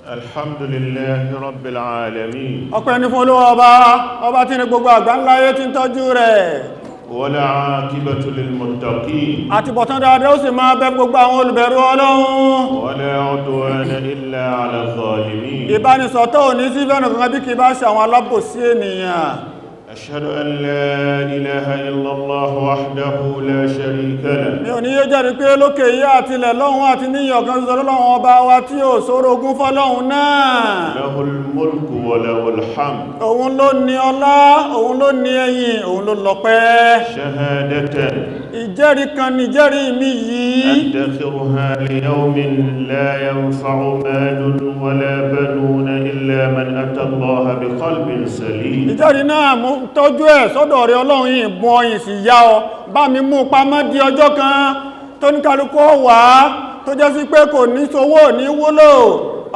Alhamdulillahi rabbil alamin. Ọpẹ́ ní fún Olúwa ọba, ọba tí ní gbogbo àgbáńláyé tí ń tọ́jú rẹ̀. Wal aqibatu lil muttaqin. Àti bọ̀tán dáadáa ó sì máa bẹ gbogbo àwọn olùbẹ̀rù Ọlọ́run. Wala udwana illa ala zalimin. Ìbánisọ̀tọ̀ ò ní sí fẹ́nà kankan bí kì bá ṣe àwọn alábòsí ènìyàn. Ashhadu an la ilaha illallah wahdahu la sharika Mi lahu. ò ní yé jẹ́rìí pé lókè yí àti ilẹ̀ lọ́hun àti níyàn kan ṣoṣo lọ́lọ́run ọba wa tí ò sórogún fọ́lọ́hun náà. Lahul mulku wa lahul hamd. Òun ló ní ọlá, òun ló ní ẹyìn, òun ló lọ́pẹ́. Shahadatan. Ìjẹ́rìí kan ní ìjẹ́rìí mi yìí. أدخرها ليوم لا ينفع مال ولا بنون إلا من أتى الله بقلب سليم. Ìjẹ́rìí náà mú tọ́jú ẹ̀ sọ́dọ̀ rẹ Ọlọ́run, yìí bọ́ ọyìn sì yá ọ bá mi mú pamọ́ di ọjọ́ kan tó ní kálukú wà tó jẹ́ sí pé kò ní sówó, ò ní wúlò,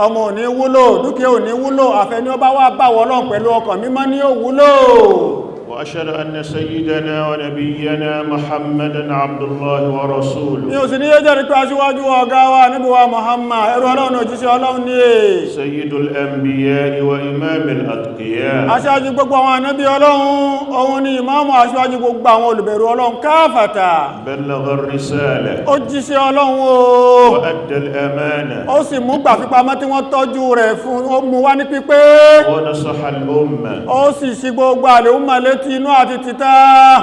ọmọ ò ní wúlò, dúkìá ò ní wúlò, àfẹ́ni ó bá wà báwọ̀ Ọlọ́run pẹ̀lú ọkàn mímọ́ ní ó wúlò. وأشهد أن سيدنا ونبينا محمدا عبد الله Ní ورسوله. òsì ní yé jẹ́rìí pé aṣíwájú ọ̀gá wa níbi wa Muhammad, ẹrú Ọlọ́run, òjíṣẹ́ Ọlọ́run ní è. سيد الأنبياء وإمام الأتقياء. Aṣáájú gbogbo àwọn ànábì Ọlọ́run, òun ni ìmáàmù, aṣíwájú gbogbo àwọn olùbẹ̀rù Ọlọ́run káfàtà. بلغ الرسالة. Ó jíṣẹ́ Ọlọ́run o. وأدى الأمانة. Ó sì mú gbà fipamọ́ tí wọ́n tọ́jú rẹ̀ fún, ó mú wá ní pípé. ونصح الأمة. Ó sì ṣí gbogbo àlèhùnmọ̀ létí inú àti títà.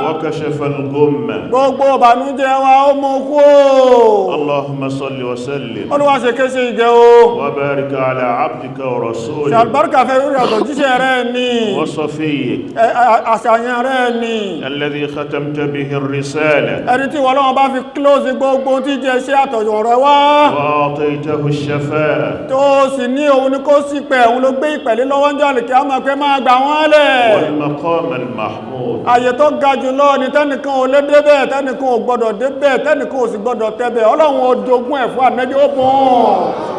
وكشف الغمة. Gbogbo ìbànújẹ́ wa ó mú kú. اللهم صل وسلم Olúwa ṣe kéṣe ìgẹ̀ o. وبارك على عبدك ورسولك. Ṣàlùbáríkà fẹ́ rí ọ̀dọ̀ jíṣẹ́ rẹ̀ ní وصفيك. àṣàyàn rẹ̀ ní الذي ختمت به الرسالة. ẹni tí Ọlọ́run bá fi close gbogbo tí jẹ́ iṣẹ́ àtọ̀yọ̀ rẹ̀ wá. وأعطيته الشفاعة. Tó sì ní òun ni kó sì pẹ̀, òun ló gbé ìpẹ̀lẹ́ lọ́wọ́ ń jọ́lì kí á mọ̀ pé máa gbà wọ́n lẹ̀. والمقام المحمود. Àyè tó ga jùlọ ní tẹ́nìkan ò lé débẹ̀, tẹ́nìkan ò gbọ́dọ̀ débẹ̀, tẹ́nìkan ò sì gbọ́dọ̀ tẹ́bẹ̀. Ọlọ́run ó jogún ẹ̀ fún ànẹ́bí, ó bùn.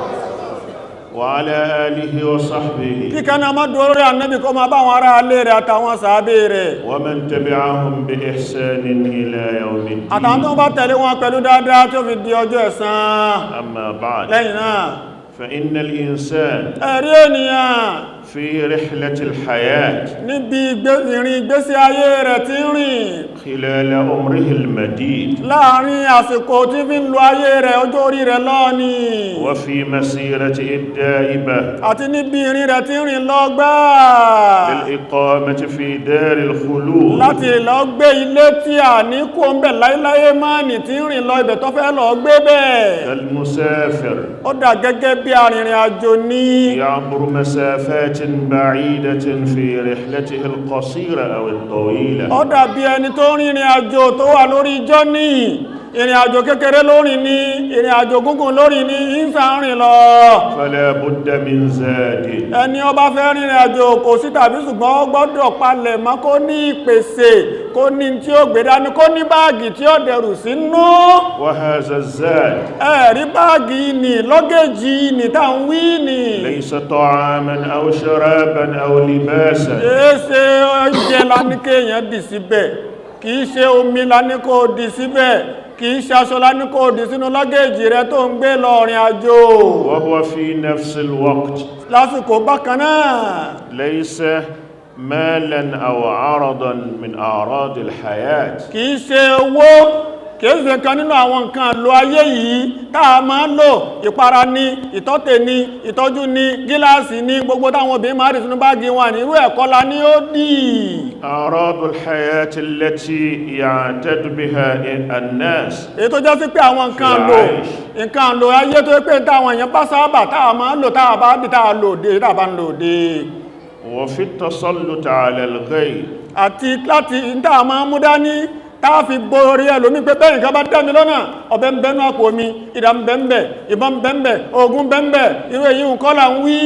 وعلى آله وصحبه. Kíkẹ́ náà má dúró lórí ànẹ́bí, kó máa bá àwọn ará alé rẹ̀ àtàwọn sàábé rẹ̀. ومن تبعهم بإحسان إلى يوم Àtàwọn tó الدين. bá tẹ̀lé wọn pẹ̀lú dáadáa tó fi di ọjọ́ ẹ̀san. أما بعد. Lẹ́yìn náà, فإن الإنسان ẹ̀rí ènìyàn في رحلة الحياة níbi ìrìn ìgbésí ayé rẹ̀ tí ń rìn خلال عمره المديد láàrin àsìkò tí fi ń lo ayé rẹ̀, ọjọ́ orí rẹ̀ lọ́ọ̀ni, وفي مسيرته الدائبة àti níbi ìrìn rẹ̀ tí ń rìn lọ gbáà للإقامة في دار الخلود láti lọ gbé ilé tí a ní kó ń bẹ̀ láíláyé máa nì, tí ń rìn lọ ibẹ̀ tó fẹ́ lọ gbé bẹ̀. كالمسافر Ó dà gẹ́gẹ́ bí arìnrìn àjò ní يعبر مسافات بعيدة في رحلته القصيرة أو الطويلة. Ó dàbí ẹni tó rìnrìn àjò tó wà lórí jọ́nì, ìrìn àjò kékeré lórí ní, ìrìn àjò gúngùn lórí ní, ìsà ń rìn lọ. فلا بد من زاد. Ẹni ó bá fẹ́ rìnrìn àjò, kò sí tàbí ṣùgbọ́n ó gbọ́dọ̀ palẹ̀ mọ́, kó ní ìpèsè, kó ní tí ó gbé dání, kó ní báàgì tí ó dẹrù sínú. وهذا الزاد Ẹ̀rí báàgì ní, lọ́gẹ́jì ní tá ń wí ní ليس طعاما أو شرابا أو لباسا. Kìí ṣe oúnjẹ láníkéèyàn dì síbẹ̀, kìí ṣe omi láníkó dì síbẹ̀, kìí ṣe aṣọ láníkó dì sínú lọ́gẹ́jì rẹ tó ń gbé lọ rìn àjò. وهو في نفس الوقت Lásìkò bákan náà ليس مالا أو عرضا من أعراض الحياة. Kìí ṣe owó, kìí ṣe kan nínú àwọn nǹkan lò ayé yìí tá a máa ń lò, ìpara ni, ìtọ́tẹ̀ ni, ìtọ́jú ni, gíláàsì ni, gbogbo táwọn obìnrin máa rí sínú báàgì wọn ní irú ẹ̀kọ́ la ní ó dì. أعراض الحياة التي يعتد بها الناس Èyí tó jẹ́ sí pé àwọn nǹkan lò, nǹkan lò ayé tó pé táwọn èèyàn bá sábà tá a máa ń lò, tá a bá dì, tá a lò dé, tá a bá ń lò dé. وفي التسلط على الغير. Àti láti tá a máa mú dání tá a fi borí ẹlòmí pé bẹ́ẹ̀ nǹkan bá dá mi lọ́nà, ọ̀bẹ ń bẹ́nu àpò mi, ìdá ń bẹ́ńbẹ́, ìbọn ń bẹ́ńbẹ́, ogun ń bẹ́ńbẹ́, irú èyí nǹkan là ń wí.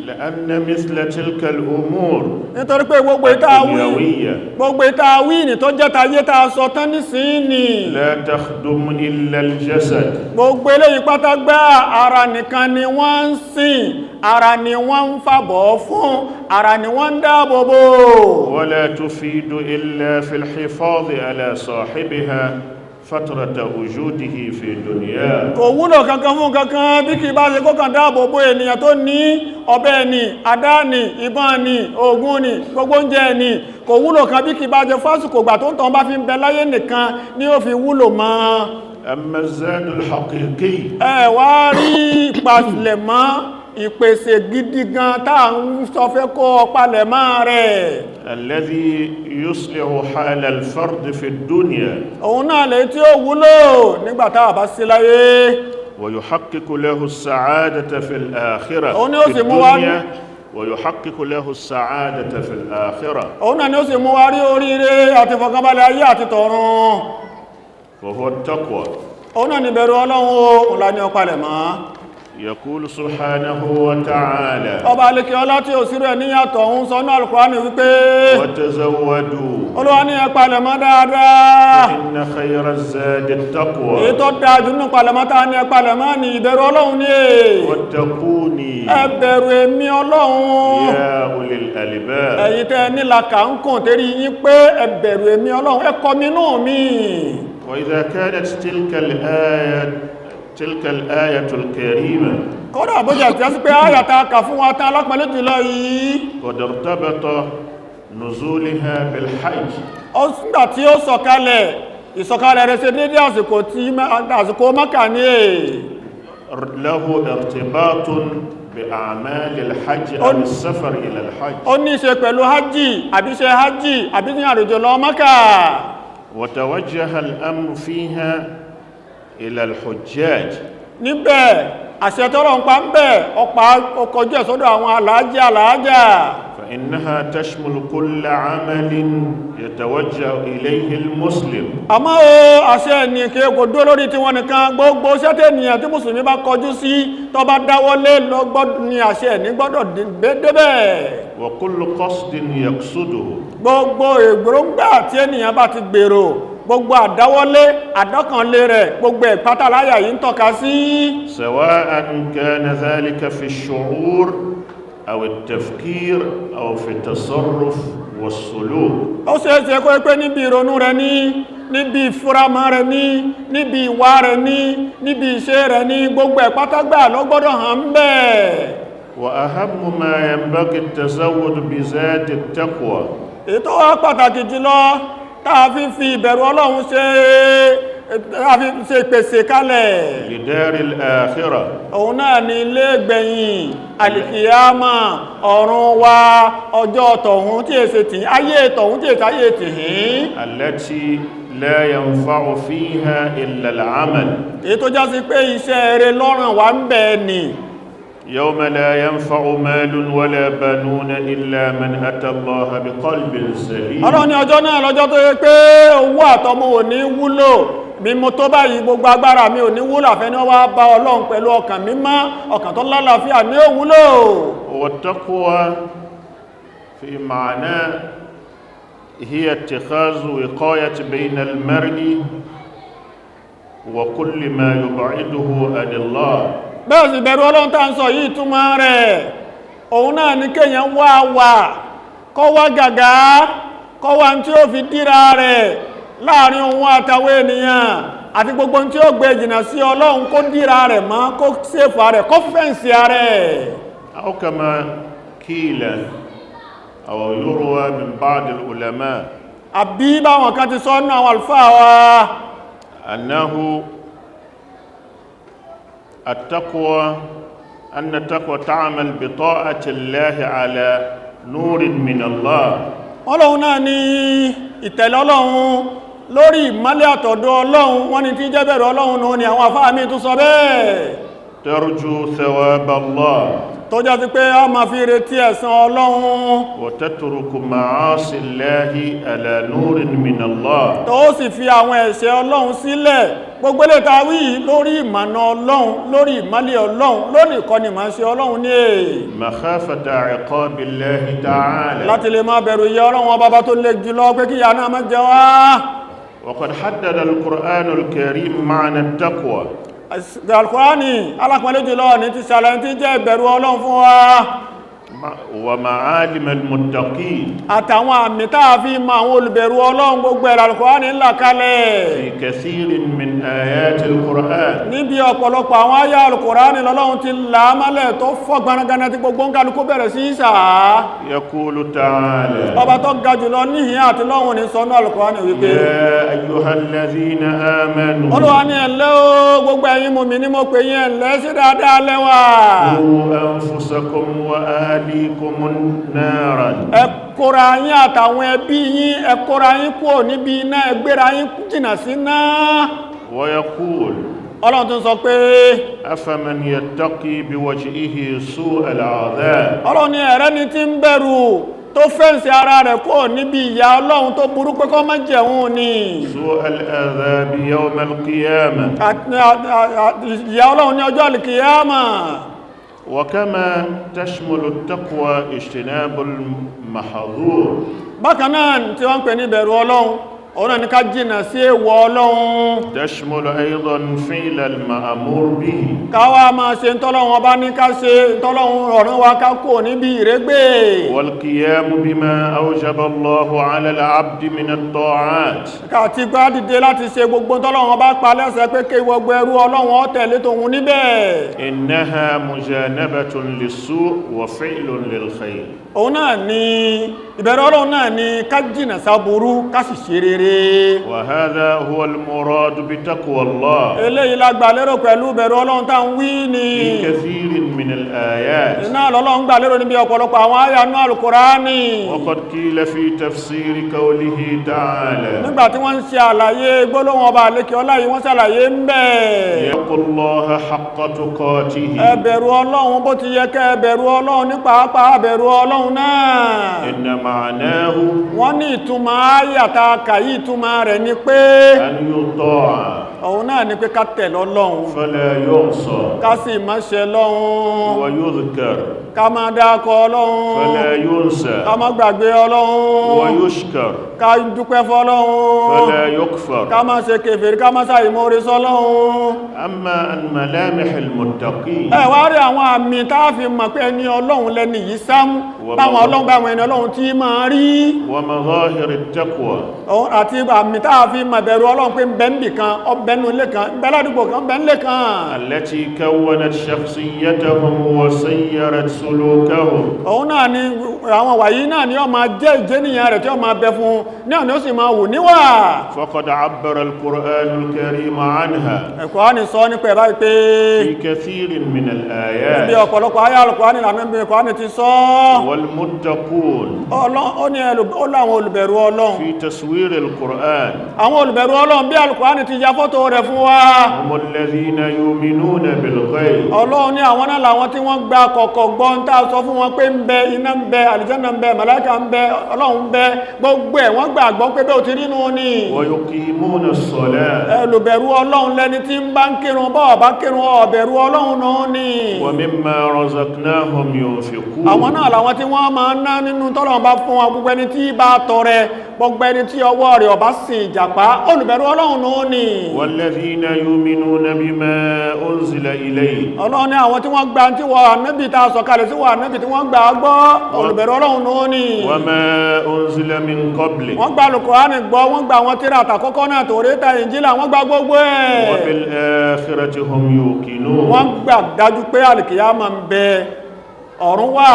لأن مثل تلك الأمور Nítorí pé gbogbo ìta wí الدنيوية gbogbo ìta wí ní tó jẹ́ tayé tá a sọ tán nísìnyí لا تخدم إلا الجسد. Gbogbo eléyìí pátá gbá, ara nìkan ni wọ́n ń sìn, ara ni wọ́n ń fàbọ̀ fún, ara ni wọ́n ń dáàbò bò. ولا تفيد إلا في الحفاظ على صاحبها فترة وجوده في دنياه. Kò wúlò kankan fún kankan bí kì bá ṣe kó kàn dáàbò bo ènìyàn tó ní ọ̀bẹ ni, àdá ni, ìbọn ni, oògùn ni, gbogbo oúnjẹ ni. Kò wúlò kan bí kì bá ṣe fásitì ìgbà tó ń tàn bá fi ń bẹ láyé nìkan ni ó fi wúlò mọ́. أما الزاد الحقيقي Ẹ wá rí ìpalẹ̀mọ́, ìpèsè gidi gan tá à ń sọ fẹ́ kó palẹ̀mọ́ rẹ̀, الذي يصلح حال الفرد في الدنيا òun náà lè tí ó wúlò nígbà tá a bá sí láyé، ويحقق له السعادة في الآخرة òun ni ó في sì mú wa الدنيا ويحقق له السعادة في الآخرة، òun náà ni ó sì mú wa rí oríire àti ìfọ̀kànbalẹ̀ ayé àti tọ̀run، وهو التقوى. Òun náà ni bẹ̀rù Ọlọ́run o. Òun la ní ọpalẹ̀mọ́. يقول سبحانه وتعالى: Ọba alẹ́kẹ́ ọlá tí ò sírò ẹ̀ níyàtọ̀ ń sọ náà Al-Qur'ani wípé: وتزودوا Olúwa ní ẹ palẹ̀mọ́ dáadáa. إن خير الزاد Èyí التقوى. tó dáa jù nínú palẹ̀mọ́ tá ní ẹ palẹ̀mọ́ ní ìbẹ̀rù Ọlọ́run ní è. واتقوني Ẹ bẹ̀rù èmi Ọlọ́run، يا أولي الألباب. ẹ̀yin tẹ́ nílaka ń kùn tẹ́rí yín pé, ẹ bẹ̀rù èmi Ọlọ́run, ẹ kọ́ mi nú mi. وإذا كانت تلك الآية الكريمة Kódà bó jẹ́ tí a sì pé áyàta kà fún wa tán alápẹ̀lẹ́ jùlọ yìí، قد ارتبط نزولها بالحج، ó nígbà tí ó sọ̀kalẹ̀, ìsọ̀kalẹ̀ rẹ̀ ṣe dédé àsìkò tí àsìkò Mákà ní è. له ارتباط بأعمال الحج أو السفر إلى الحج، Ó ní ṣe pẹ̀lú hajji àbí ṣe hajji àbí ní àrìjò lọ Mákà، وتوجه الأمر فيها إلى الحجاج، níbẹ̀ àṣẹ tọ́rọ ń pa ń bẹ̀ ọpa ọkọ̀jú ẹ̀ sọ́dọ̀ àwọn aláàjì aláàjà، فإنها تشمل كل عمل يتوجه إليه المسلم. Àmọ́ o, àṣẹ ní kí kò dúró lórí tí wọ́n nìkan. Gbogbo sẹ́tẹ̀ ènìyàn tí mùsùlùmí bá kọjú sí, tó bá dáwọ́lé lọ ní àṣẹ ní gbọ́dọ̀ débẹ̀. وكل قصد يقصده، Gbogbo èròǹgbà tí ènìyàn bá ti gbèrò, gbogbo àdáwọ́lé àdọ́kànlé rẹ̀, gbogbo ẹ̀ pátá láyà yìí ń tọ́ka sí. سواء كان ذلك في الشعور أو التفكير أو في التصرف والسلوك. Ó ṣe é ṣe kó pé níbi ìrònú rẹ̀ ní, níbi ìfúramọ́ rẹ̀ ní, níbi ìwà rẹ̀ ní, níbi ìṣe rẹ̀ ní, gbogbo ẹ̀ pátágbà ló gbọ́dọ̀ hàn ń bẹ̀. وأهم ما ينبغي التزود بذات التقوى Èyí tó wá pàtàkì jùlọ táa fi fi ìbẹ̀rù Ọlọ́run ṣe, táa fi ṣe ìpèsè kalẹ̀، لدار الآخرة، òun náà ni ilé gbẹ̀yìn, àlìkìyámà, ọ̀run wa, ọjọ́ tọ̀hún tí èsè tì ayé tọ̀hún tí èsè ayé tìhín، التي لا ينفع فيها إلا العمل، èyí tó já sí pé iṣẹ́ eré lọ́rùn wà ń bẹ̀ ni. يوم لا ينفع مال ولا بنون إلا من أتى الله بقلب سليم. Ọlọ́run ní ọjọ́ náà lọ́jọ́ tó yẹ pé owó àtọmọ ò ní wúlò. Bí mo tó báyìí, gbogbo agbára mi ò ní wúlò, àfẹ́ ní wọ́n wá bá Ọlọ́run pẹ̀lú ọkàn mímọ́, ọkàn tó lálàáfíà ní ó wúlò. والتقوى في معناه هي اتخاذ وقاية بين المرء وكل ما يبعده عن الله. Bẹ́ẹ̀ sì bẹ̀rù Ọlọ́run tá ń sọ yìí, túmọ̀ rẹ̀ òun náà ní kéèyàn wá wà kọ́ wá gàgá kọ́ wá tí ó fi díra rẹ̀ láàrin òun àtàwọn ènìyàn àti gbogbo tí ó gbé jìnà sí Ọlọ́run, kó díra rẹ̀ mọ́, kó sèfà rẹ̀, kó fence rẹ̀. أو كما قيل أو يروى من بعض العلماء Àbí báwọn kan ti sọ nínú àwọn àlùfáà wa، أنه التقوى أن التقوى تعمل بطاعة الله على نور من الله، Ọlọ́run náà ní ìtẹ̀lé Ọlọ́run lórí ìmọ́lẹ̀ àtọ̀dọ̀ Ọlọ́run. Wọ́n ní tí jẹ́ bẹ̀rù Ọlọ́run nù ní. Àwọn àfáà mi tún sọ bẹ́ẹ̀. ترجو ثواب الله، Tó jẹ́ sí pé a máa fi retí ẹ̀san Ọlọ́run، وتترك معاصي الله على نور من الله، tó sì fi àwọn ẹ̀ṣẹ̀ Ọlọ́run sílẹ̀, gbogbo lè ta wí lórí ìmọ̀nà Ọlọ́run, lórí ìmọ́lẹ̀ Ọlọ́run, lórí ìkọ́ni máa ṣe Ọlọ́run ní èè، مخافة عقاب الله تعالى. láti lè máa bẹ̀rù ìyà Ọlọ́run ọba bá tó lè jùlọ, pé kíyà náà má jẹ wá. وقد حدد القرآن الكريم معنى التقوى Al-Qur'ani alápọ̀nlé jùlọ ní ti ṣàlàyé tí jẹ́ ìbẹ̀rù Ọlọ́run fún wa. ومعالم المتقين Àtàwọn àmì táà fi mọ àwọn olùbẹ̀rù Ọlọ́run, gbogbo ẹ̀rọ Al-Qur'ani ńlá kalẹ̀. في كثير من آيات القرآن. Níbi ọ̀pọ̀lọpọ̀ àwọn àyá Al-Qur'ani lọ́lọ́run ti là á mọ́lẹ̀ tó fọ́ gbanagana tí gbogbo ń kálukú bẹ̀rẹ̀ sí í sàá. يقول تعالى: Ọba tó ga jùlọ níhìn àti lọ́hùn ní sọ́nà Al-Qur'ani wípé: يا أيها الذين آمنوا Olúwa ní ẹ̀lẹ́ o, gbogbo ẹ̀yin mùmínì, mo pè yín, ẹ̀lẹ́ sí dáadáa lẹ́wà. قوا أنفسكم وأهليكم نارا. Ẹ kóra yín àtàwọn ẹbí yín, ẹ kóra yín kúrò níbi iná, ẹ gbéra yín jìnà sí náà. ويقول: Ọlọ́run tún sọ pé: أفمن يتقي بوجهه سوء العذاب؟ Ọlọ́run ní ẹ̀rẹ́ ni tí ń bẹ̀rù tó fẹ́ǹsì ara rẹ̀ kúrò níbi ìyà Ọlọ́run tó burú pé kó má jẹun ni. سوء العذاب يوم القيامة. Ìyà Ọlọ́run ní ọjọ́ àlìkìyàmà. وكما تشمل التقوى اجتناب المحظور، Bákan náà, tí wọ́n ń pè ní ìbẹ̀rù Ọlọ́run, òun náà ní ká jìnà sí èèwọ̀ Ọlọ́run. تشمل أيضا فعل المأمور به. Káwá máa ṣe ntọ́lọ́run ọba ní ká ṣe, ntọ́lọ́run ọ̀ràn wa, ká kò níbi ìrégbè. والقيام بما أوجب الله على العبد من الطاعات. Káàtì gbá dìde láti ṣe gbogbo ntọ́lọ́run ọba pa lẹ́sẹ̀ pé kí gbogbo ẹrú Ọlọ́run ó tẹ̀lé tòun níbẹ̀. إنها مجانبة للسوء وفعل للخير. Òun náà ni ìbẹ̀rù Ọlọ́run náà ni ká jìnà sáburú, ká sì ṣe rere. وهذا هو المراد بتقوى الله Eléyìí la gbà lérò pẹ̀lú ìbẹ̀rù Ọlọ́run tá ń wí ni. في كثير من الآيات. Iná lọ́lọ́run gbà lérò níbi ọ̀pọ̀lọpọ̀ àwọn àyà nú Àlùkùránì. وقد قيل في تفسير قوله تعالى: Nígbà tí wọ́n ń ṣe àlàyé gbólóhùn ọba àlékè ọlá yìí, wọ́n ṣàlàyé ń bẹ̀: اتقوا الله حق تقاته. Ẹ bẹ̀rù Ọlọ́run bó ti yẹ kẹ́ ẹ bẹ̀rù Ọlọ́run, ní pàápàá bẹ̀rù Ọlọ́run náà. إن معناه Wọ́n ní ìtumọ̀ àyàtà kàyí, ìtumọ̀ rẹ̀ ni pé أن يطاع òun náà ni pé ká tẹ̀lé Ọlọ́run فلا يعصى، ká sì má ṣe Ọlọ́run، ويذكر ká má dákọ Ọlọ́run فلا ينسى، ká má gbàgbé Ọlọ́run، ويشكر ká dúpẹ́ fọ́lọ́run فلا يكفر. ká má ṣe kèfèrí, ká má ṣàìmoore sọ́lọ́run. أما عن ملامح المتقين Ẹ wá rí àwọn àmì tá a fi mọ̀ pé ẹni Ọlọ́run lẹni yìí sámú, báwọn Ọlọ́run, báwọn ẹni Ọlọ́run tí máa rí, ومظاهر التقوى، àti àmì tá a fi mọ̀ bẹ̀rù Ọlọ́run pé ń bẹ níbì kan, ọbẹ̀ nínú ilé kan, ń bẹ ládùúgbò kan, ń bẹ nílé kan, التي كونت شخصيتهم وسيرت سلوكهم، òun náà ni àwọn wàyí náà ni ó máa jẹ́ ìjẹ́nìyàn rẹ̀ tí ó máa bẹ fún náà ni ó sì máa wù níwà. فقد عبر القرآن الكريم عنها Ẹ̀kọ́ ni sọ nípa ẹ̀ báyìí pé في كثير من bí الآيات. ọ̀pọ̀lọpọ̀ ayé Al-Qur'ani lànà bí Kùránì ti sọ. والمتقون Ó ní ó láwọn olùbẹ̀rù Ọlọ́run في تصوير القرآن àwọn olùbẹ̀rù Ọlọ́run bí Al-Qur'ani ti ya fọ́tò rẹ̀ fún wa، هم الذين يؤمنون بالغيب. Ọlọ́run ní àwọn náà làwọn tí wọ́n gba kọ̀kọ̀ gbọ́n tá a sọ fún wọn pé ń bẹ, iná ń bẹ, àlìjánnà ń bẹ, màláíkà ń bẹ, Ọlọ́run ń bẹ, gbogbo ẹ̀ wọ́n gbàgbọ́ pé bẹ́ẹ̀ ò ti rínú ni. ويقيمون الصلاة. Olùbẹ̀rù Ọlọ́run lẹni tí ń bá ń kírun. Bọ́ọ̀ bá kírun, ọ̀bẹ̀rù Ọlọ́run náà ni. ومما رزقناهم ينفقون. Àwọn náà làwọn tí wọ́n máa ń ná nínú tọ́lọ́run bá fún wọn. Gbogbo ẹni tí bá tọrẹ, gbogbo ẹni tí ọwọ́ rẹ̀ ọba sì ìjàpá, olùbẹ̀rù Ọlọ́run náà ni. والذين يؤمنون بما أنزل إليك Ọlọ́run ní àwọn tí wọ́n gba tí wọ́n ànábì tá a sọ̀kalẹ̀ sí wọ́n ànábì tí wọ́n gbà á gbọ́, olùbẹ̀rù Ọlọ́run náà ni. وما أنزل من قبلك Wọ́n gba Al-Kùránì gbọ́, wọ́n gba àwọn tírà àtàkọ́kọ́ náà, Tòrétà, Ìnjílà, wọ́n gba gbogbo ẹ̀. وبالآخرة هم يوقنون. Wọ́n gbà dájú pé àlìkìyámà ń bẹ, ọ̀run wà.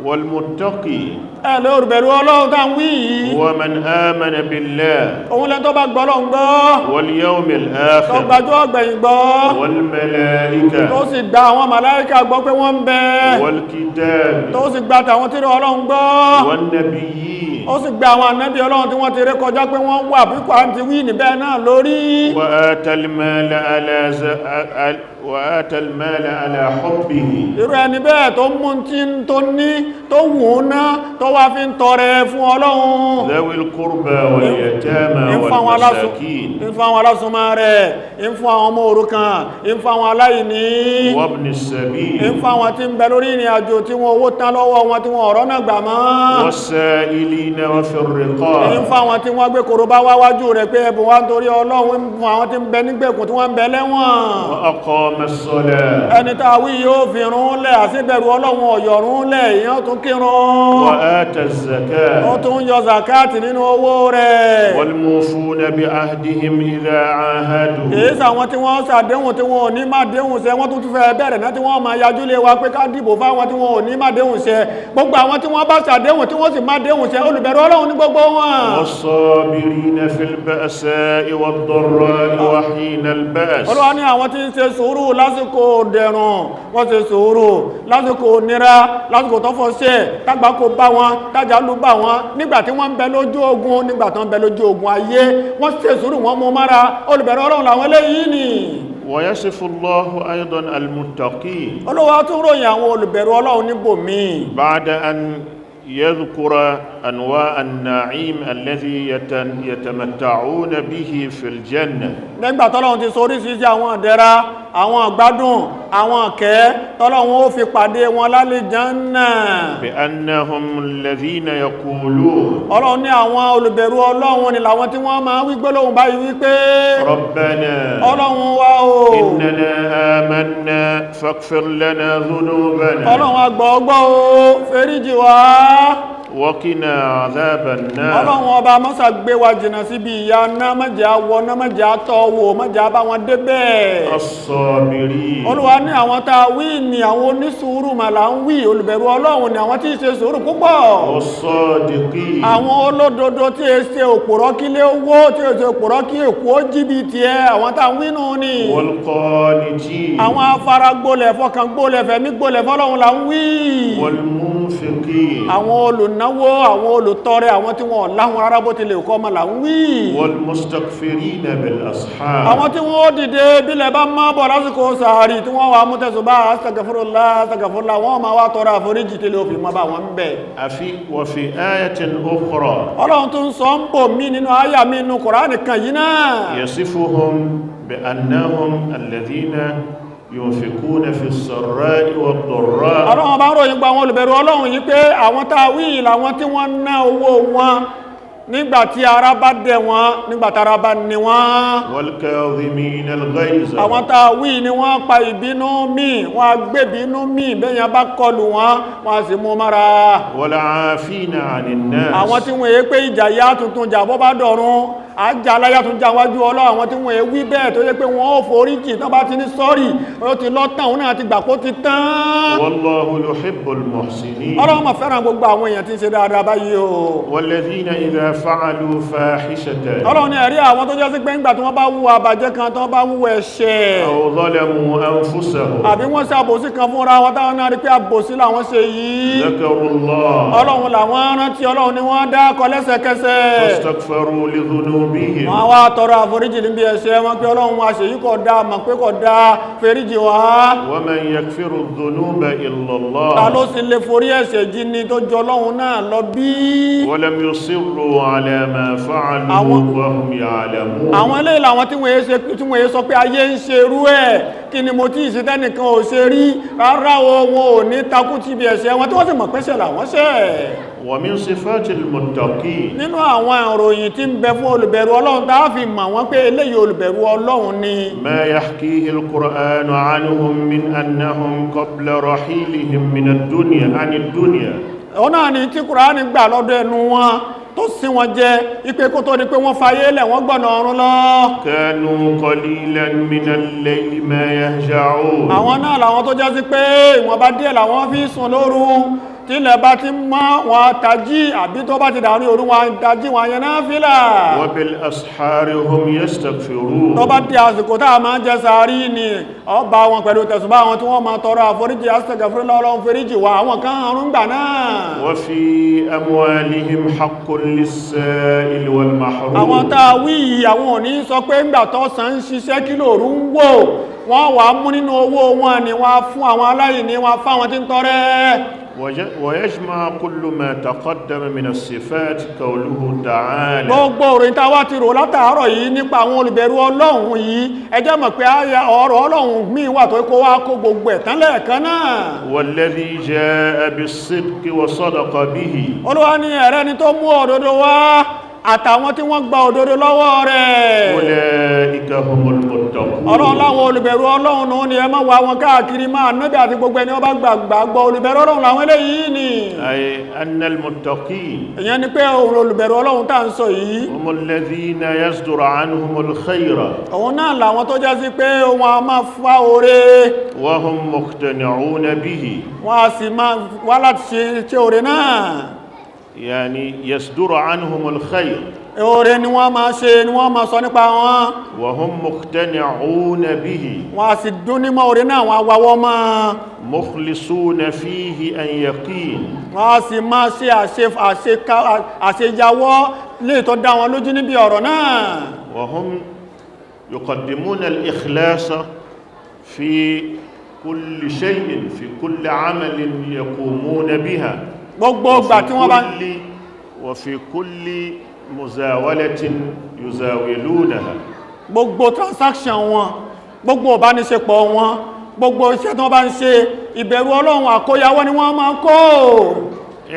والمتقي Ẹ lè olùbẹ̀rù Ọlọ́run tá ń wí yìí، هو من آمن بالله òun lẹ́ni tó bá gbọ́ Ọlọ́run gbọ́، واليوم tó الآخر gbàjọ́ ọgbẹ̀yìn gbọ́، والملائكة tó sì gba àwọn màláíkà gbọ́ pé wọ́n ń bẹ، والكتاب tó sì gba tàwọn tírà Ọlọ́run gbọ́، والنبيين ó sì gba àwọn ànábì Ọlọ́run tí wọ́n ti ré kọjá pé wọ́n wà bí kò ti wí níbẹ̀ náà lórí. وآتى المال على حبه. Irú ẹni bẹ́ẹ̀ tó mú tí ń tó ní tó wù ú ná, tó wá fi ń tọrẹ fún Ọlọ́run، ذوي القربى واليتامى ń fún àwọn والمساكين ń fún àwọn alásùnmọ́ rẹ̀, ń fún àwọn ọmọ òrukàn, ń fún àwọn aláìní، وابن ń السبيل fún àwọn tí ń bẹ lórí ìrìn àjò tí wọn owó tán lọ́wọ́ wọn, tí wọn ọ̀rọ̀ náà gbà mọ́، والسائلين وفي ń الرقاب fún àwọn tí wọ́n gbé korobá wáwájú rẹ̀ pé ẹbùn wá nítorí Ọlọ́run, ń fún àwọn tí ń bẹ nígbèkùn, tí wọ́n ń bẹ lẹ́wọ̀n. وأقام الصلاة. Ẹni tá a wí yóò fi rún lẹ̀, àṣíbẹ̀rù Ọlọ́run ọ̀yọ̀rún lẹ̀, èèyàn tún kírun. وآتى Ó الزكاة. tún yọ zakati nínú owó rẹ̀. والموفون بعهدهم إذا عاهدوا. Kìí sàwọn tí wọ́n ṣàdéhùn tí wọ́n ò ní má déhùn ṣẹ. Wọ́n tún tún fẹ́ bẹ̀rẹ̀ náà tí wọ́n máa yajú lé wa pé ká dìbò fáwọn tí wọ́n ò ní má déhùn ṣẹ. Gbogbo àwọn tí wọ́n bá ṣàdéhùn tí wọ́n sì má déhùn ṣẹ, olùbẹ̀rù Ọlọ́run ní gbogbo wọn. والصابرين في البأساء والضراء وحين البأس. Olúwa ní àwọn tí ń ṣe sùúrù lásìkò dẹ̀rùn, wọ́n ṣe sùúrù lásìkò nira, lásìkò tọ́fọ́ ṣe tágbà kò bá wọn, tájà ló bá wọn, nígbà tí wọ́n ń bẹ lójú ogun, nígbà tó ń bẹ lójú ogun ayé, wọ́n ṣe sùúrù, wọ́n mú mára. Olùbẹ̀rù Ọlọ́run làwọn eléyìí ni. ويصف الله أيضا المتقين. Olúwa tún ròyìn àwọn olùbẹ̀rù Ọlọ́run níbòmíì. بعد أن يذكر أنواع النعيم الذي يتمتعون به في الجنة. Nígbà tọ́lọ́run ti sọ oríṣiríṣi àwọn ìdẹ̀ra, àwọn ìgbádùn, àwọn ìkẹ́ tọ́lọ́run ó fi pàdé wọn lálìjánnà. بأنهم الذين يقولون: Ọlọ́run ní àwọn olùbẹ̀rù Ọlọ́run ni làwọn tí wọ́n máa wí gbólóhùn báyìí wípé: ربنا Ọlọ́run wa o, إننا آمنا فاغفر لنا ذنوبنا Ọlọ́run agbọ̀ọ́gbọ́ o, fẹ́ríjì wá. وقنا عذاب النار. Ọlọ́run ọba, mọ́sà gbé wa jìnà síbi ìyà náà, má jẹ́ á wọ náà, má jẹ́ á tọ́ wò, má jẹ́ á bá wọn débẹ̀. الصابرين. Olúwa ní àwọn tá a wí ni àwọn onísùúrù mà là ń wí. Olùbẹ̀rù Ọlọ́run ni àwọn tí í ṣe sùúrù púpọ̀. والصادقين. Àwọn olódodo tí e ṣe òpùrọ́ kílé owó, tí e ṣe òpùrọ́ kí èkó ó jìbìtì ẹ, àwọn tá a wí nù ni. والقانتين. Àwọn afáragbolẹ̀, fọkàngbolẹ̀, fẹ̀mí gbolẹ̀ fọ́lọ́run là ń wí. والمنفقين. Àwọn olùnáwó, àwọn olùtọrẹ, àwọn tí wọn láwọn rárá bó tilẹ̀ kọ́ ọmọ là ń wí. والمستغفرين بالأسحار. Àwọn tí wọ́n ó dìde bílẹ̀ bá má bọ̀ lásìkò sàárì, tí wọ́n wà mú tẹ̀sùbá, astaghfirullah, astaghfirullah, wọ́n máa wá tọrọ àforíjì tí lè fi mọ́ bá wọn bẹ̀. وفي آية أخرى Ọlọ́run tó ń sọ ń bò mí nínú àyà mi nínú Kùránì kan yìí náà. يصفهم بأنهم الذين ينفقون في السراء والضراء. Ọlọ́run bá ń ròyìn gba àwọn olùbẹ̀rù Ọlọ́run yìí pé àwọn tá a wí yìí làwọn tí wọ́n ná owó wọn nígbàtí ara bá dẹ̀ wọ́n, nígbàtí ara bá ní wọ́n. والكاظمين الغيظ. Àwọn tá a wí ni wọ́n pa ìbínú míì, wọ́n á gbébínú míì, bẹ́yàn bá kọlù wọ́n, wọ́n á sì mú mára. والعافين عن الناس. Àwọn tí wọ́n èé pé ìjà yá tuntun jà, bọ́ bá dọ̀run àjà aláyá tún jà wájú Ọlọ́run. Àwọn tí wọ́n èé wí bẹ́ẹ̀, tó yẹ pé wọ́n ó forí jì, tán bá ti ní sorry, ó ti lọ́tàn, òun náà ti gbà kó ti tán. والله يحب المحسنين. Ọlọ́run máa fẹ́ràn gbogbo àwọn èèyàn tí ń ṣe dáadáa báyìí o. والذين إذا فعلوا فاحشة Ọlọ́run ní ẹ̀rí àwọn tó jẹ́ sí pé ńgbà tí wọ́n bá wú àbàjẹ́ kan, tí wọ́n bá wú ẹ̀ṣẹ̀, أو ظلموا أنفسهم، àbí wọ́n ṣe àbòsí kan fúnra wọn, táwọn náà rí pé àbòsí làwọn ṣe yìí, ذكروا الله Ọlọ́run làwọn rántí, Ọlọ́run ni wọ́n dákọ lẹ́sẹ̀kẹsẹ̀. فاستغفروا لذنوبهم. Wọ́n wá tọrọ àforíjì níbi ẹ̀ṣẹ̀ wọn pé Ọlọ́run, wa ṣèyí kò dáa, mọ̀ pé kò dáa, foríjì wá. ومن يغفر الذنوب إلا Ta ló الله؟ sì lè forí ẹ̀ṣẹ̀ jí ni tó jọ Ọlọ́run náà lọ bí? ولم يصروا على ما فعلوا وهم يعلمون. Àwọn eléyìí làwọn tí wọ́n ṣe, tí wọ́n sọ pé ayé ń ṣe irú ẹ̀, kí ni mo tí ì ṣe tẹ́nìkan ò ṣe rí? Rárá o, wọn ò ní takú ti ibi ẹ̀ṣẹ̀ wọn tí wọ́n sì mọ̀ pẹ́ṣẹ̀ làwọn ṣẹ̀. ومن صفات المتقين Nínú àwọn ìròyìn tí ń bẹ fún olùbẹ̀rù Ọlọ́run tá a fi mọ̀ wọ́n pé eléyìí olùbẹ̀rù Ọlọ́run ni, ما يحكيه القرآن عنهم من أنهم قبل رحيلهم من الدنيا عن الدنيا òun náà ni tí Kùránì gbà lọ́dọ̀ ẹnu wọn tó sí wọn jẹ ipe kó tó di pé wọ́n fayé lẹ̀, wọ́n gbọ̀nà ọ̀run lọ, كانوا قليلا من الليل ما يهجعون. Àwọn náà làwọn tó jẹ́ sí pé ìwọ̀nba díẹ̀ làwọn fi sùn lóru. Tílẹ̀ bá ti mọ́, wọn tají, àbí tó bá ti dàrin òru, wọn tají, wọn yẹn náfìlà. وبالأسحار هم يستغفرون. Tó bá di àsìkò tá a máa ń jẹ sàárì ni ọba wọn pẹ̀lú tẹ̀sùbá wọn tí wọ́n máa tọrọ àforíjì, astaghfirullah, Ọlọ́run foríjì wa, àwọn kan àrùn gbà náà. وفي أموالهم حق للسائل والمحروم. Àwọn tá a wí yìí, àwọn ò ní sọ pé ńgbà tó sàn ń ṣiṣẹ́ kí lòru ń wò. Wọ́n wà á mú nínú owó wọn ni wọ́n á fún àwọn aláìní, wọ́n á fáwọn tí ń tọrẹ. ويجمع كل ما تقدم من الصفات قوله تعالى: Gbogbo òròyìn tá a wá ti rò látàárọ̀ yìí nípa àwọn olùbẹ̀rù Ọlọ́run yìí, ẹ jẹ́ mọ̀ pé àyà ọ̀rọ̀ Ọlọ́run míì wà tó kó wá kó gbogbo ẹ̀ tán lẹ́ẹ̀kan náà. والذي جاء بالصدق وصدق به. Olúwa ní ẹ̀rẹ́ ni tó mú òdodo wá àtàwọn tí wọ́n gba òdodo lọ́wọ́ rẹ̀. أولئك هم المتقون. المتقون. Ọlọ́run láwọn olùbẹ̀rù Ọlọ́run nù ní, ẹ má wá wọn káàkiri máa nábì àti gbogbo ẹni wọ́n bá gbàgbọ́, olùbẹ̀rù Ọlọ́run làwọn eléyìí ni. أي أن المتقين Ìyẹn ni pé òun olùbẹ̀rù Ọlọ́run tá à ń sọ yìí, هم الذين يصدر عنهم الخير òun náà làwọn tó jẹ́ sí pé wọn a máa fa oore, وهم مقتنعون به. wọn a sì máa wá láti ṣe oore náà. يعني يصدر عنهم الخير Oore ni wọ́n máa ṣe, ni wọ́n máa sọ nípa wọn, وهم مقتنعون به، wọn a sì dún nímọ̀ oore náà, wọn a wawọ́ mọ́, مخلصون فيه أن يقين. wọ́n a sì máa ṣe àṣeyàwọ́ lè tó dá wọn lójú níbi ọ̀rọ̀ náà. وهم يقدمون الإخلاص في كل شيء، في كل عمل يقومون بها، Gbogbo ìgbà tí wọ́n bá وفي كل مزاولة يزاولونها. Gbogbo transaction wọn, gbogbo ìbánisepọ̀ wọn, gbogbo iṣẹ́ tí wọ́n bá ń ṣe, ìbẹ̀rù Ọlọ́run àkóyawọ́ ni wọ́n máa kó.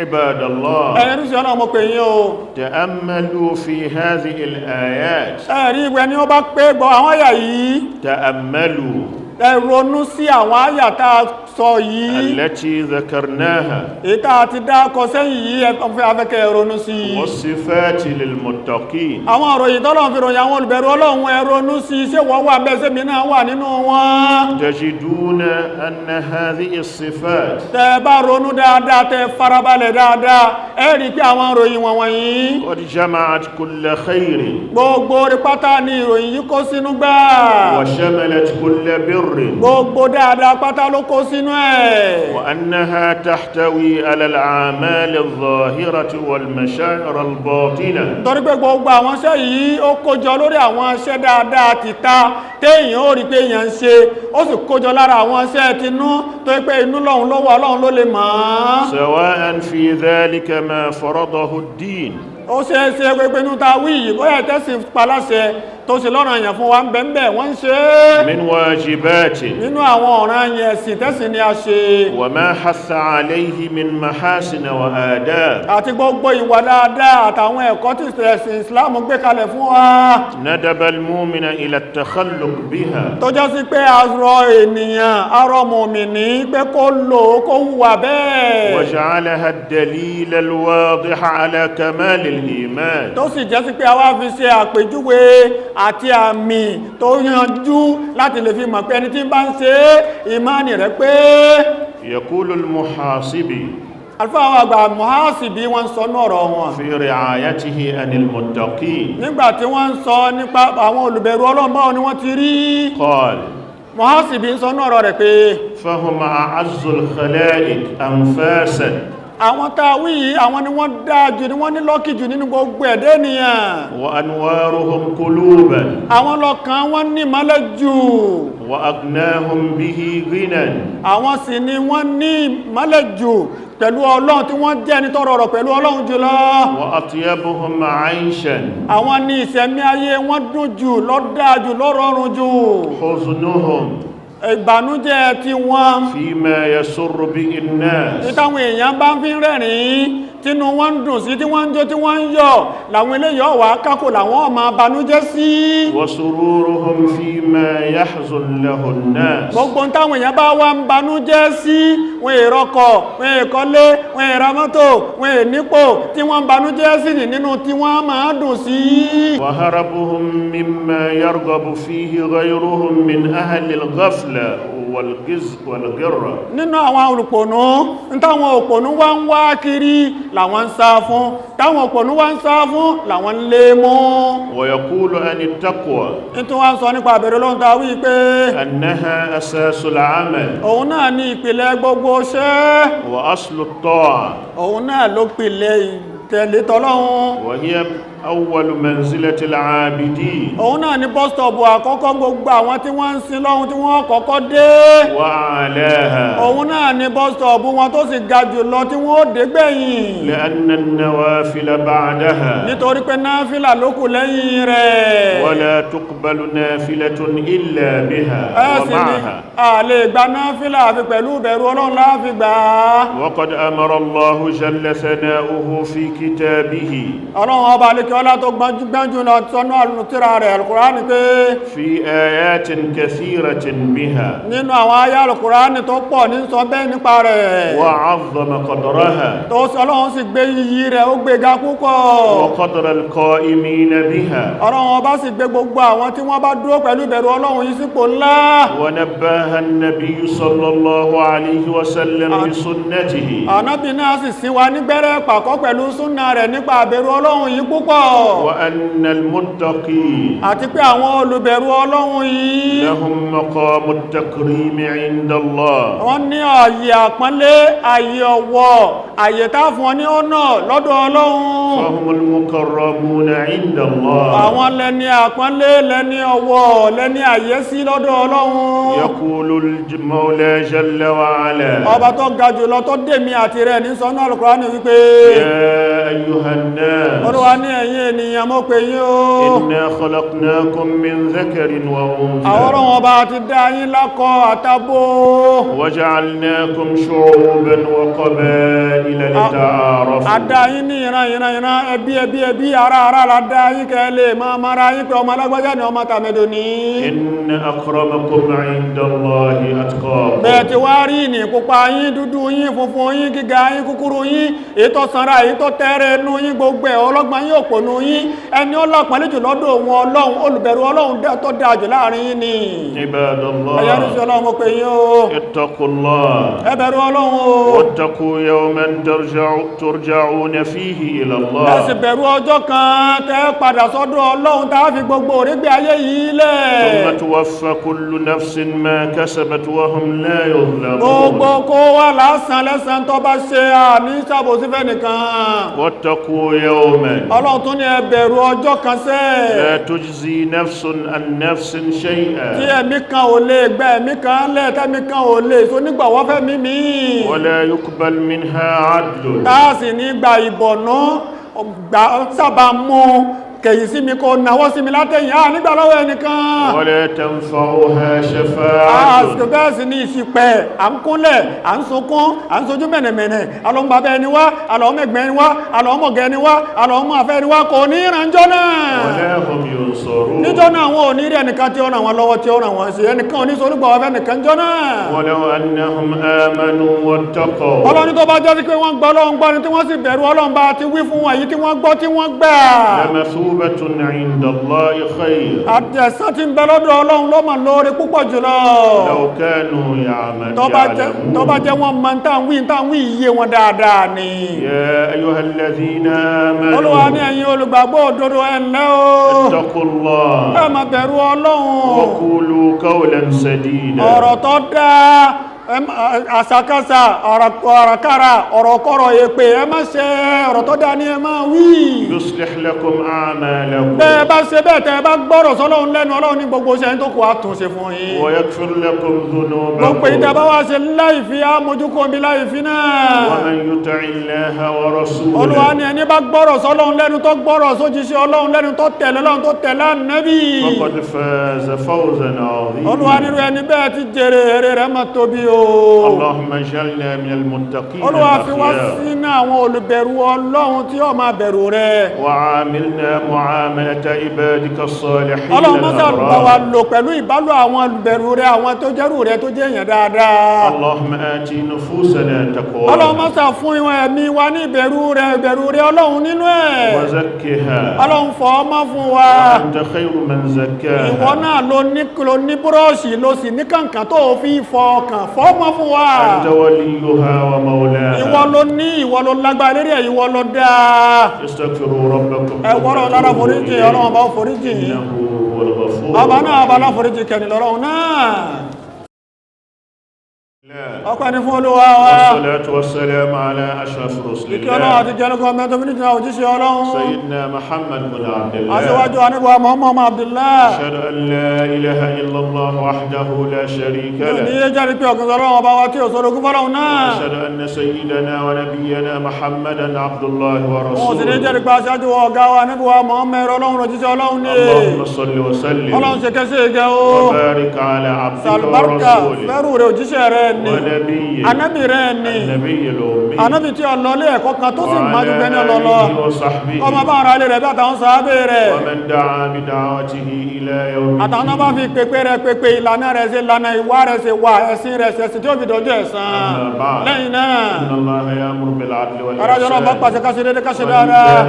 عباد الله، Ẹ̀yin rúṣẹ́ Ọlọ́run, mo pè yín o. تأملوا في هذه الآيات. Ẹ̀rí ìwẹ̀ ni ó bá pé gbọ́ àwọn àyà yìí. تأملوا Ẹ ronú sí àwọn àyà tá a sọ yìí، التي ذكرناها، èyí tá a ti dákọ sẹ́yìn yìí, ẹ fẹ́ afẹ́kẹ́ ẹ ronú sí i. والصفات للمتقين. Àwọn ọ̀rọ̀ yìí tọ́lọ́run fi ròyìn àwọn olùbẹ̀rù Ọlọ́run, ẹ ronú sí i, ṣé wọ́n wà bẹ́ẹ̀, sẹ́mi náà wà nínú wọn? تجدون أن هذه الصفات Tẹ́ bá ronú dáadáa, tẹ́ farabalẹ̀ dáadáa, ẹ rí pé àwọn ìròyìn wọ̀nyí قد جمعت كل خير، gbogbo orí pátá ni ìròyìn yìí kó sínú gbáà، وشملت كل بر، gbogbo dáadáa pátá ló kó sínú ẹ̀، وأنها تحتوي على الأعمال الظاهرة والمشاعر الباطنة. Torí pé gbogbo àwọn iṣẹ́ yìí, ó kójọ lórí àwọn iṣẹ́ dáadáa tìta téèyàn ó rí pé èèyàn ń ṣe, ó sì kójọ lára àwọn iṣẹ́ tinú tó yẹ pé inú lọ́hun ló wà, Ọlọ́run ló lè mọ̀ ọ́n. سواء في ذلك ما فرضه الدين Ó ṣe é ṣe pé inú ta wí yìí, bóyá ìtẹ́sìn paláṣẹ tó ṣe lọ́rọ̀ èèyàn fún wa ń bẹ̀ ń bẹ̀, wọ́n ń ṣe é، من واجبات، nínú àwọn ọ̀ràn yẹn ẹ̀sìn tẹ́sìn ni a ṣe، وما حث عليه من محاسن وآداب، àti gbogbo ìwà dáadáa àtàwọn ẹ̀kọ́ tí ẹ̀sìn Islam gbé kalẹ̀ fún wa، ندب المؤمن إلى التخلق بها، tó jẹ́ sí pé arọ ènìyàn, arọ mùmìnì pé kó lò ó, kó hùwà bẹ́ẹ̀، وجعلها الدليل الواضح على كمال الإيمان. tó sì jẹ́ sí pé a wá fi ṣe àpèjúwe àti àmì tó yanjú láti lè fi mọ̀ pé ẹni tí ń bá ń ṣe é, ìmánì rẹ̀ pé. يقول المحاصبي Àlùfáà àwọn àgbà Muhasibi, wọ́n ń sọ ní ọ̀rọ̀ wọn في رعايته عن المتقين، nígbà tí wọ́n ń sọ nípa àwọn olùbẹ̀rù Ọlọ́run, báwọn ni wọ́n ti rí. قال: Muhasibi ń sọ ní ọ̀rọ̀ rẹ̀ pé فهم أعز الخلائق أنفاسا، àwọn tá a wí yìí, àwọn ni wọ́n dáa jù, ni wọ́n ní lucky jù nínú gbogbo ẹ̀dá ènìyàn. وأنوارهم قلوبا، Àwọn lọ́kàn wọ́n ní ìmọ́lẹ̀ jù. وأغناهم به غنى، Àwọn sì ni wọ́n ní ìmọ́lẹ̀ jù pẹ̀lú Ọlọ́run, tí wọ́n jẹ́ ẹni tó rọrọ̀ pẹ̀lú Ọlọ́run jùlọ. وأطيبهم عيشا، Àwọn ní ìṣẹ̀mí ayé wọ́n dùn jù, lọ́dáa jù, lọ́rọ̀rùn jù. حزنهم Ìbànújẹ́ tí wọ́n فيما يسر به الناس، ní táwọn èèyàn bá ń fi rẹ́rìn-ín, tínú wọn ń dùn sí, tí wọ́n ń jó, tí wọ́n ń yọ̀, làwọn eléyìí ọ̀wà kákò, làwọn máa banújẹ́ sí. وسرورهم فيما يحزن له الناس. Gbogbo táwọn èèyàn bá wá ń banújẹ́ sí, wọn èrọkọ̀, wọn èkọ́lé, wọn èrà mọ́tò, wọn ènípò, tí wọ́n ń banújẹ́ sí ní nínú tí wọ́n máa dùn sí. وهربهم مما يرغب فيه غيرهم من أهل الغفلة والجز والغرة. Nínú àwọn olùpònú, ń táwọn òpònú wá ń wá kiri làwọn ń sá fún, táwọn òpònú wá ń sá fún làwọn ń lé mú. ويقول عن التقوى Nítorí wọ́n sọ nípa àbẹ̀rẹ̀ lóhun ta wí pé أنها أساس العمل، òun náà ní ìpìlẹ̀ gbogbo iṣẹ́، وأصل الطاعة، òun náà ló pìlẹ̀ ìtẹ̀lé tọ́lọ́hun، وهي أول منزلة العابدين، òun náà ní bus stop àkọ́kọ́ gbogbo àwọn tí wọ́n ń sin lọ́hun tí wọ́n kọ́kọ́ dé، وأعلاها، òun náà ní bus stop wọn tó sì ga jù lọ tí wọ́n ó dé gbẹ̀yìn، لأن النوافل بعدها، nítorí pé náfìlà ló kù lẹ́yìn rẹ̀. ولا تقبل نافلة إلا بها Ẹ sì ní ومعها. a lè gba náfìlà àfi pẹ̀lú ìbẹ̀rù Ọlọ́run láàfi gbà á. وقد أمر الله جل ثناؤه في كتابه Ọlọ́run ọba alẹ́kẹ́ àlékẹ́ ọlá tó gbájú lọ sọ́nà àlùtírà rẹ̀ Al-Qur'ani pé في آيات كثيرة بها nínú àwọn ayá Al-Qur'ani tó pọ̀ ní sọ bẹ́ẹ̀ nípa rẹ̀ وعظم قدرها tó sọ Ọlọ́run sì gbé iyì rẹ̀ ó gbé ga púpọ̀ وقدر القائمين بها Ọlọ́run ọba sì gbé gbogbo àwọn tí wọ́n bá dúró pẹ̀lú ìbẹ̀rù Ọlọ́run yìí sípò ńlá ونبه النبي صلى الله عليه وسلم بسنته Ànábì náà sì sín wa nígbẹ́rẹ́ pàkọ́ pẹ̀lú súnà rẹ̀ nípa àbẹ̀rù Ọlọ́run yìí púpọ̀ وأن المتقين àti pé àwọn olùbẹ̀rù Ọlọ́run yìí لهم مقام التكريم عند الله wọ́n ní ààyè àpọ́nlé ààyè ọ̀wọ̀ ààyè tá fún ọ ní ọ̀nà lọ́dọ̀ Ọlọ́run فهم المكرمون عند الله àwọn lẹ́ni àpọ́nlé lẹ́ni ọ̀wọ̀ lẹ́ni àyẹ́sí lọ́dọ̀ Ọlọ́run يقول المولى جل وعلا ọba tó ga jùlọ tó dèmi àti rẹ̀ ní sọ́nà Al-Qur'ani wípé يا أيها الناس Olúwa ní ẹ̀yin ènìyàn mo pè yín o إنا خلقناكم من ذكر àwọn وأنثى Ọlọ́run ọba ti dá yín lákọ àtabo وجعلناكم شعوبا وقبائل لتعارفوا àdá yín ní ìran ìran ìran ẹbí ẹbí ẹbí ara ara la dá yín kẹ́ lè máa mara yín pé ọmọ alágbájá ni ọmọ tàmẹ̀dò ní إن أكرمكم عند الله أتقاكم bẹ́ẹ̀ ti wá rí ní pupa yín dúdú yín funfun yín gíga yín kúkúrú yín èyí tó sanra èyí tó tẹ́rẹ̀ ẹnu yín gbogbo ẹ̀ ọlọ́gbọ́n yín òpònú yín ẹni ọlọ́pàá jù lọ́dọ̀ òun Ọlọ́run olùbẹ̀rù Ọlọ́run tó dáa jù láàrin yín ni عباد ẹ̀yà rúṣì الله Ọlọ́run mo pè yín o اتقوا الله ẹ bẹ̀rù Ọlọ́run o واتقوا يوما ترجعون فيه إلى ẹ الله sì bẹ̀rù ọjọ́ kan tẹ́ padà sọ́dọ̀ Ọlọ́run tá a fi gbogbo òrégbé ayé yìí lẹ̀ ثم توفى كل نفس ما كسبت وهم لا gbogbo يظلمون kó wà lásán lẹ́sàn tó bá ṣe àní ṣàbòsí fẹ́nìkan واتقوا يوما Ọlọ́run tún ní ẹ bẹ̀rù ọjọ́ kan sẹ́ لا تجزي نفس عن نفس tí شيئا ẹ̀mí kan ò lè gba ẹ̀mí kan lẹ̀ tẹ́mí kan ò lè so nígbàwọ́ fẹ́mí mi ولا يقبل منها عدل táàsì ní gba ìbọ̀nú gbà sábà mú kẹ̀yìn sí mi kó náwọ́ sí mi látẹ̀yìn á nígbà lọ́wọ́ ẹnìkan ولا تنفعها شفاعة àsìkò bẹ́ẹ̀ sì ní ìṣìpẹ̀ à ń kúnlẹ̀ à ń sunkún à ń sojú mẹ̀nẹ̀mẹ̀nẹ̀ alọ́mọbàbẹ́ ẹni wá alọ́mẹgbẹ́ ẹni wá alọ́mọgẹ́ ẹni wá alọ́mọ afẹ́ ẹni wá kò ní ìrànjọ́ náà ولا هم ينصرون níjọ́ náà wọn ò ní rí ẹnìkan tí ó ràn wọn lọ́wọ́ tí ó ràn wọn sí ẹnìkan ò ní solúgbà wọn fẹ́ nìkan jọ náà ولو أنهم آمنوا واتقوا Ọlọ́run tó bá jẹ́ sí pé wọ́n gbọ́ Ọlọ́run gbọ́ ni tí wọ́n sì bẹ̀rù Ọlọ́run bá ti wí fún wọn èyí tí wọ́n gbọ́ tí wọ́n gbà لمثوبة عند الله خير àtẹ̀sán tí ń bẹ lọ́dọ̀ Ọlọ́run ló mà lóore púpọ̀ jùlọ لو كانوا يعمل tó bá jẹ́ tó bá يعلمون jẹ́ wọ́n mọ tá ń wí tá ń wí iye wọn dáadáa ni يا أيها الذين Olúwa ní آمنوا ẹ̀yin olùgbàgbọ́ òdodo ẹ ǹlẹ́ o اتقوا الله ẹ má bẹ̀rù Ọlọ́run وقولوا قولا سديدا ọ̀rọ̀ tó dáa àṣàkáṣà ọ̀rọ̀kára ọ̀rọ̀kọ́rọ̀ èpè ẹ má ṣe ọ̀rọ̀ tó dáa ní ẹ máa wí يصلح لكم أعمالكم bẹ́ẹ̀ bá ṣe bẹ́ẹ̀ tẹ́ bá gbọ́rọ̀ sọ́lọ́run lẹ́nu Ọlọ́run ní gbogbo iṣẹ́ tó kù àtúnṣe fún yín ويغفر لكم gbogbo ìtẹ́ ذنوبكم bá wá ṣe láìfi ámójúkó bí láìfi náà ومن يطع الله Olúwa ورسوله ní ẹni bá gbọ́rọ̀ sọ́lọ́run lẹ́nu tó gbọ́rọ̀ sójíṣẹ́ Ọlọ́run lẹ́nu tó tẹ̀lé Ọlọ́run tó tẹ̀lé Ànábì فقد فاز فوزا Olúwa عظيما nírú ẹni bẹ́ẹ̀ ti jèrè èrè rẹ̀ máa tóbi o اللهم اجعلنا من المتقين Olúwa fi wá الأخيار sínú àwọn olùbẹ̀rù Ọlọ́run tí ó máa bẹ̀rù rẹ̀ وعاملنا معاملة عبادك الصالحين Ọlọ́run mọ́sá bá wa الأبرار lò pẹ̀lú ìbálò àwọn olùbẹ̀rù rẹ̀ àwọn tó jẹ́rù rẹ̀ tó jẹ́ èèyàn dáadáa اللهم آت نفوسنا Ọlọ́run تقواها mọ́sá fún ìwọ̀n ẹ̀mí wa ní ìbẹ̀rù rẹ̀ ìbẹ̀rù rẹ̀ Ọlọ́run nínú ẹ̀ وزكها Ọlọ́run fọ̀ ọmọ fún wa أنت خير من ìwọ زكاها náà ló ní ló ní búrọ́ọ̀ṣì ló sì ní kàǹkà tó fi fọ ọkàn fọ́ ọmọ fún wa أنت وليها ìwọ ومولاها ló ní ìwọ ló lágbára lérí ẹ̀ ìwọ ló dáa استغفروا ربكم ẹ wọ́rọ̀ ثم lára توبوا foríjì إليه. Ọlọ́run bá foríjì yìí إنه هو الغفور ọba náà ọba aláforíjì kẹni lọ́rọ̀ náà ọpẹ́ ni fún Olúwa wa والصلاة والسلام على أشرف رسل kí Ọlọ́run àti الله jẹ́lúkọ mẹ́tọ́ fún ìjìnà òjíṣẹ́ Ọlọ́run سيدنا محمد بن عبد الله aṣíwájú anígbà Muhammad Abdullah أشهد أن لا إله إلا الله وحده لا شريك ní له yé jẹ́rìí pé ọ̀kan Ọlọ́run ọba wa tí ò sọ̀rọ̀ ogún fọ́lọ́run náà أشهد أن سيدنا ونبينا محمدا عبد الله wọn sì ní ورسوله jẹ́rìí pé aṣáájú ọ̀gá wa anígbà Muhammad Ọlọ́run òjíṣẹ́ Ọlọ́run ní اللهم صل وسلم Ọlọ́run ṣe kẹ́sẹ̀ ìgẹ́ o وبارك على عبدك sàlùbáríkà ورسولك fẹ́rù rẹ̀ òjíṣẹ́ rẹ̀ ni وعلى ونبيك Anábì rẹ̀ ni النبي الأمي anábì tí ó lọ lé ẹ̀kọ́ kan tó sì máa ju وعلى gbẹ́ni ọlọ́lọ́ آله وصحبه kọmọ bá ara ilé rẹ̀ bí àtàwọn sàábé rẹ̀ ومن دعا بدعوته إلى يوم àtàwọn náà bá الدين. fi pèpè rẹ̀ pèpè ìlànà rẹ̀ ṣe lànà ìwà rẹ̀ ṣe wà ẹ̀sìn rẹ̀ ṣe ẹ̀sìn tí ó fi dọjọ́ ẹ̀san. أما بعد. Lẹ́yìn náà, إن الله يأمر بالعدل arájọ́ náà bá والإحسان pàṣẹ ká ṣe déédé, ká ṣe dáadáa,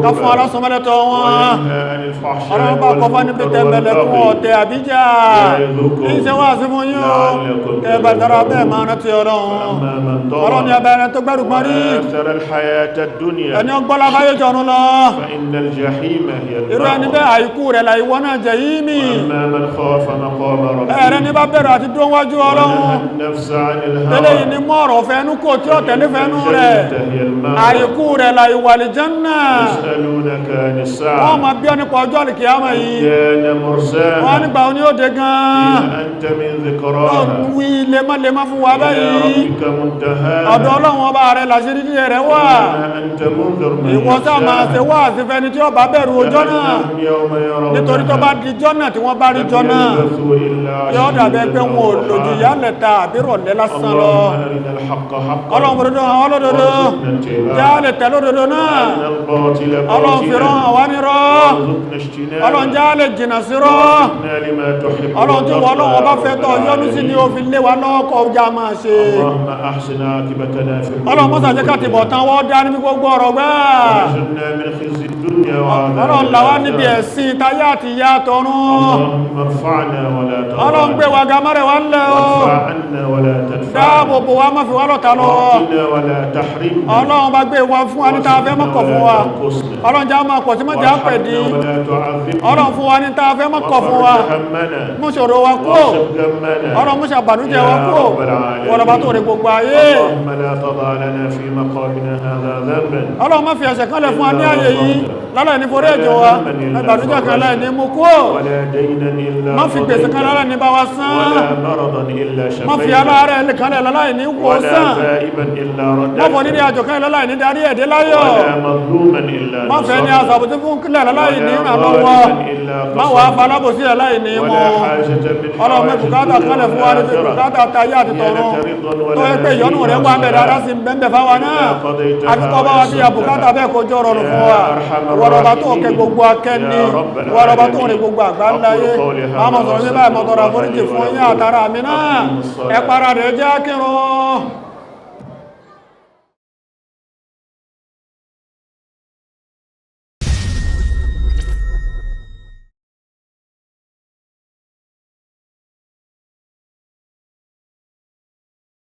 ká fún alásọmọlẹ́tọ̀ wọn. وينهى عن الفحشاء Ọlọ́run bá kọ́ fún níbi والمنكر tẹ̀m̀bẹ̀lẹ̀kún والبغي ọ̀tẹ̀ àbíjà ìṣe wá sí fún yín o, kẹbà tara bẹ́ẹ̀ máa rántí Ọlọ́run. أما من Ọlọ́run ni طغى ọba ẹni tó gbẹ́rù gbọ́n rí, وآثر الحياة الدنيا ẹni ọgbọ́lá fáyé jọ̀run lọ. فإن الجحيم هي Irú ẹni المأوى. bẹ́ẹ̀ àìkú rẹ̀ láìwọ́ náà jẹ̀ yí mi. وأما من خاف مقام Ẹ̀rẹ́ ربه ní bá bẹ̀rù àti dúró wájú Ọlọ́run, ونهى النفس عن tẹ́lẹ̀ yìí الهوى ni mọ́ ọ̀rọ̀ fẹ́nu kò tí ó tẹ̀lé fẹ́nu rẹ̀. الجنة هي المأوى. Àìkú rẹ̀ láìwà àlìjánnà. يسألونك عن Wọ́n الساعة máa bí ọ nípa ọjọ́ àlìkìyámà yìí. أيان Wọ́n مرساها nígbà oní òde gan-an. فيما أنت من Ó ذكراها wí lemọ́lemọ́ fún wa إلى báyìí. ربك Ọ̀dọ̀ منتهاها Ọlọ́run ọba rẹ̀ làṣírí díẹ̀ rẹ̀ wà. إنما أنت منذر من Ìwọ sá máa ṣe يخشاها wá àsìfẹ́ni tí ó bá bẹ̀rù ọjọ́ náà. كأنهم يوم Nítorí tó bá يرونها di jọ́nà tí wọ́n bá rí لم jọ́nà, يلبثوا إلا yóò dàbẹ́ pé عشية wọn ò أو lòdì ضحاها. yálẹ̀ta àbí rọ̀lẹ́ lásán lọ. اللهم أرنا الحق حقا Ọlọ́run fòdodo hàn wá lódodo, وارزقنا اتباعه. já lè tẹ̀ lódodo náà. وأرنا الباطل Ọlọ́run fi rán باطلا hàn wá nírọ́, وارزقنا اجتنابه. Ọlọ́run já lè jìnà sí rọ́. ووفقنا لما تحب Ọlọ́run tí wọ́n وترضى Ọlọ́run يا ọba رب fẹ́ tọ́ yọ́nú sí ni ó العالمين. fi lé wa lọ́wọ́ kọ́ ọjà máa ṣe. اللهم أحسن عاقبتنا في الأمور Ọlọ́run mọ́sà jẹ́ ká ti bọ̀ tán wọ́n dá níbi gbogbo ọ̀rọ̀ gbáà. وأجرنا من خزي الدنيا وعذاب Ọlọ́run là wá níbi الآخرة. ẹ̀sìn táyé àti ìyà tọ̀run. اللهم ارفعنا ولا Ọlọ́run gbé تضعنا wa ga mọ́rẹ̀ wá ńlẹ̀ o. وارفع عنا ولا تدفعنا Dáàbò bò wá, má fi wá lọ́ta lọ. واعطنا ولا تحرمنا Ọlọ́run bá gbé wa fún wa ní tá a fẹ́ mọ́kọ̀ fún wa. Ọlọ́run já máa pọ̀ sí mọ́jà pẹ̀ dí. وارحمنا ولا تعذبنا Ọlọ́run fún wa ní tá a fẹ́ mọ́kọ̀ fún wa. وفرج همنا Mú ṣòro wa kúrò. واصف غمنا Ọlọ́run mú ṣàbànújẹ́ wa يا kúrò. رب العالمين. Wọ̀lọ́bá tó rí gbogbo ayé. اللهم لا تضع لنا في مقامنا هذا ذنبا Ọlọ́run má fi ẹ̀ṣẹ̀ kan lẹ̀ fún wa ní ààyè yìí lálẹ́ ní forí ẹ̀jọ̀ wa, ìbànújẹ́ kan láì ní mú kúrò. ولا دينا إلا Má fi gbèsè kan قضيته lálẹ́ ní bá wa san. ولا مرضا إلا Má fi شفيته aláàárẹ̀ kan lẹ̀ láì ní wò ولا sàn. غائبا إلا Má fọ nílé رددته àjò kan lẹ̀ láì ní darí ẹ̀dẹ́ láyọ̀. ولا مظلوما إلا Má fẹ́ ní نصرته àṣàbòsí fún kílẹ̀ láì ní ولا ìrànlọ́wọ́. ظالما إلا Má wàá قصرته falábòsí ẹ̀ láì ní mú. ولا حاجة من Ọlọ́run حوائج mẹ́bùkátà الدنيا kan lẹ̀ fún wa ní والآخرة bùkátà tayé àti هي tọ̀run. لك رضا Tó yẹ ولنا pé ìyọ́nú rẹ̀ فيها wà ń bẹ̀ dáadáa صلاح sí ń bẹ́ẹ̀ fáwa náà. إلا قضيتها Àfikọ́ bá wa bí àbùkátà ويسرتها bẹ́ẹ̀ kó jọ rọrùn fún wa. يا أرحم Wọ́rọ̀bá tó kẹ الراحمين gbogbo akẹ́ni. يا رب Wọ́rọ̀bá tó rìn العالمين gbogbo àgbáńláyé. أقول قولي هذا Àmọ̀ sọ̀rọ̀ sí báyìí وأستغفر mọ̀tọ̀rọ̀ الله àforíjì لي fún yín ولكم àtàrà mi náà. أقيموا Ẹ الصلاة para rẹ̀ jẹ́ kírun.